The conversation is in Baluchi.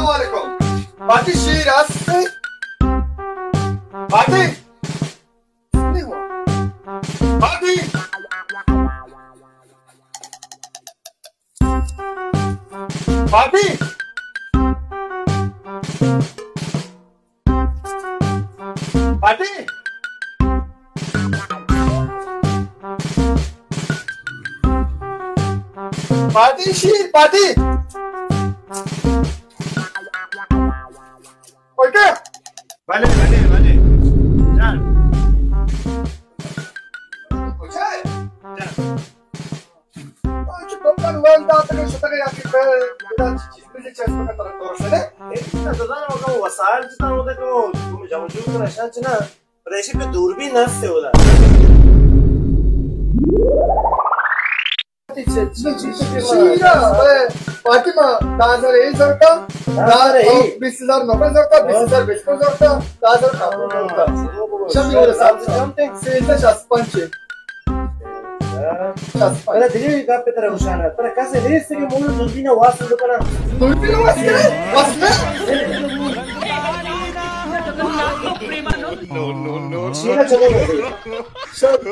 السلام علیکم. پاٹی شیر است؟ Party? Party? Party? Party? Party شیر، پاٹی. اوکے. بلے، بلے، بلے. جان. کجا ئے؟ جان. آ، چہ دکان ویل داتگ، شتگ یا کہ پہ ادا چیز بجے چیز پہ ترا طور شدے. اے، نہ، تو زانو، اگاں وسائل جتا ہوتے تو تم جمع جور کنا شان چنا. پر ایشی پہ دوربین ہستے ہوتا. شیرا، اے، فاطمہ، دہ ہزار اے زرتا، دہ ہزار اے. بیست ہزار نوکر زرتا، بیست ہزار بچکن زرتا، دہ ہزار کاپڑ زرتا. شمی اور سات سو. سیزدہ شست پنچ. ترا دگہ گپ ترا گوشانا. ترا کسے نیست کہ مول دوربین واس بکنا. دوربین واس کنا؟ واس نہ. شیرا چلو.